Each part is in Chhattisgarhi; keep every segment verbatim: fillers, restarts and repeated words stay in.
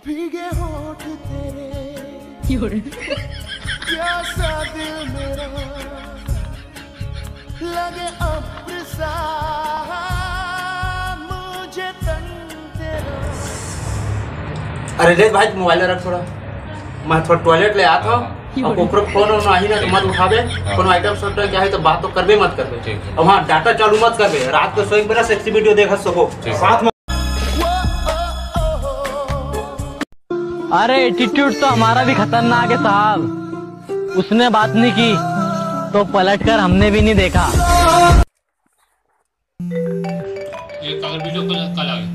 भीगे होठ तेरे, प्यासा दिल मेरा, लगे अब्र सा मुझे तन तेरा। अरे ले भाई, मोबाइल रख थोड़ा, मैं थोड़ा टॉयलेट ले आता हूँ। अब ओकरो फोन वोन आही ना तो मत उठाबे। कोनो आइटम सॉन्ग क्या है तो बात तो करबे मत करबे। ठीक है। अब हाँ, डाटा चालू मत करबे, रात को सोए के बेरा सेक्सी वीडियो देख सको। ठीक है। साथ में अरे, एटीट्यूड तो हमारा भी खतरनाक है साहब। उसने बात नहीं की तो पलट कर हमने भी नहीं देखा। ये कागज वीडियो कल, कल आ गया।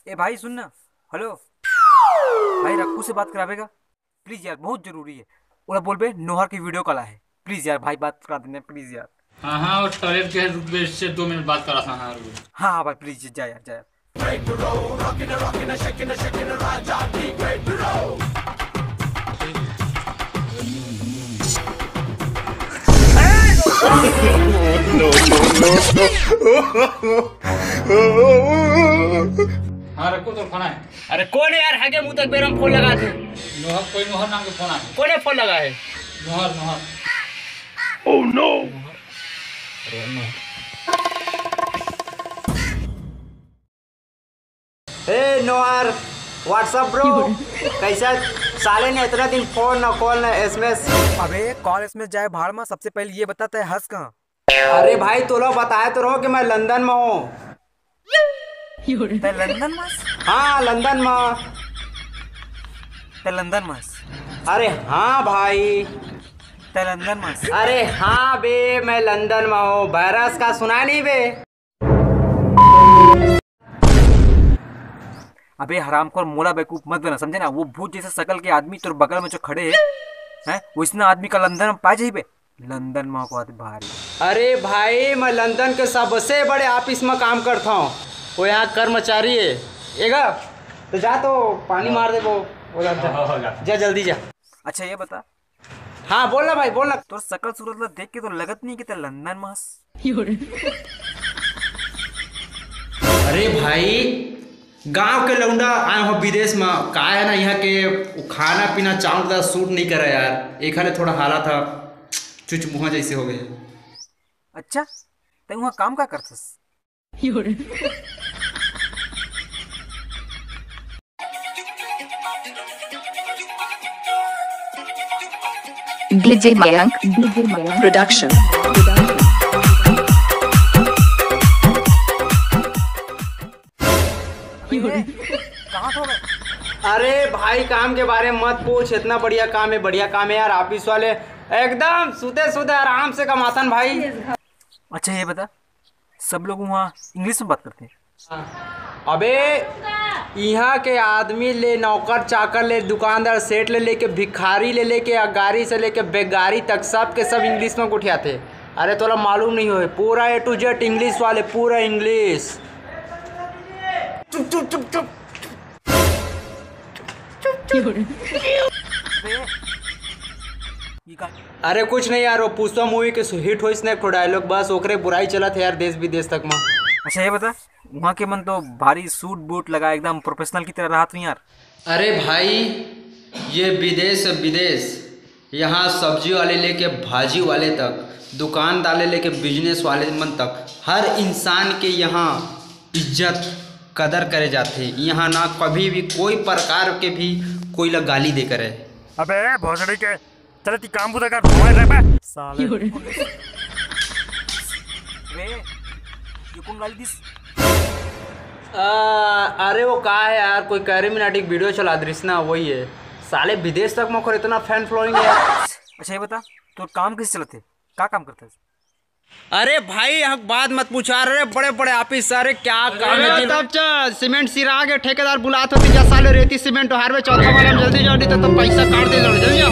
ए भाई सुन ना, हेलो भाई, रक्कू से बात करावेगा प्लीज यार, बहुत जरूरी है। ओला बोलबे नोहर की वीडियो कॉल आहे, प्लीज यार भाई, बात करा देना प्लीज यार। हाँ हाँ, और टॉयलेट के रुकबे, इससे दो मिनट बात करा था। हाँ, रुक। हाँ हाँ भाई, प्लीज जा यार, जा यार। हाँ, रखो तो खाना है। अरे कौन है यार, हगे मुंह तक बेरम फोन लगा थे। नोहर, कोई नोहर नाम के फोन आ गया। कौन है फोन लगा है? नोहर, नोहर। Oh no! ए नोहर, व्हाट्सअप ब्रो, कैसा? साले ने इतना दिन फोन ना कॉल ना एसएमएस। अबे कॉल एसएमएस जाए भाड़ में, सबसे पहले ये बता तय हंस कहाँ? अरे भाई, तोला बताए तो रहो कि मैं लंदन में हूँ। तय लंदन मस? हाँ, लंदन में। तय लंदन मस? अरे हाँ भाई। तय लंदन मस? अरे हाँ बे, मैं लंदन में हूँ। वायरस का सुना नहीं बे? अबे हरामखोर, मोला बेवकूफ मत बना, समझे ना? वो भूत जैसे शकल के आदमी तोर बगल में जो खड़े हैं, हैं, वैसना आदमी का लंदन में पा जाई बे। लंदन में को आदमी भारी। अरे भाई, मैं लंदन के सबसे बड़े ऑफिस में काम करता हूँ। वो यहाँ कर्मचारी है। एगा, तो जा तो पानी मार दे वो। वो जा, जा। हाँ, हाँ, हाँ, जा। जा जल्दी जा। अच्छा ये बता। हाँ बोल ना भाई, बोल ना। तोर शकल सूरत ला देख के तो लगत नहीं कि ते लंदन में हस। अरे भाई, गांव के लौंडा आए हो विदेश में, का है ना, यहाँ के खाना पीना चाउर दाल सूट नहीं करा यार। एक हाले थोड़ा हालत हा चुचमुहा जैसे हो गए। अच्छा, ते वहाँ काम का करथस? DJ Mayank, DJ Mayank Production. कहाँ था बे? अरे भाई, काम के बारे में मत पूछ, इतना बढ़िया काम है, बढ़िया काम है यार। ऑफिस वाले एकदम सुते सुते आराम से कमाथन भाई। अच्छा ये बता, सब लोग वहाँ इंग्लिश में बात करते हैं? अबे, यहाँ के आदमी ले, नौकर चाकर ले, दुकानदार सेठ ले लेके, भिखारी ले लेके, अगारी से लेके बेगारी तक, सब के सब इंग्लिश में गोठियाथे। अरे तोला मालूम नहीं होए, पूरा ए टू जेड इंग्लिश वाले, पूरा इंग्लिश। चुप चुप चुप चुप। अरे कुछ नहीं यार, वो पुष्पा मूवी के हिट होइस ना एक ठो डायलॉग, बस ओकरे बुराई चलत है यार देश विदेश तक में। अच्छा ये बता, वहाँ के मन तो भारी सूट बूट लगा एकदम प्रोफेशनल की तरह रहत हो यार। अरे भाई, ये विदेश है, विदेश। यहाँ सब्जी वाले लेके भाजी वाले तक, दुकानदार ले लेके बिजनेस वाले मन तक, हर इंसान के यहाँ इज्जत कदर करे जाथे। यहाँ ना कभी भी कोई प्रकार के भी कोई ला गाली दे करे। अबे भोसड़ी के, चले ती काम बुता कर, भोंय रे बे, साले। अबे, ये कौन गाली दिस? आ, अरे वो का है यार, कोई कैरी मिनाटी की वीडियो चला दृश्य ना, वही है। साले विदेश तक मोकर इतना फैन फॉलोइंग है यार। अच्छा ये बता, तोर काम कैसे चलत है? का काम करता है? अरे भाई, हक बात मत पूछा रे, बड़े बड़े ऑफिस, अरे क्या काम है अरे जी? तब चा सीमेंट सिरा के ठेकेदार बुलात होती, जा साले रेती सीमेंट हारवे चौथा वाला में जल्दी जाओ, नहीं तो, तो पैसा काट दे जाओ, जल्दी जाओ।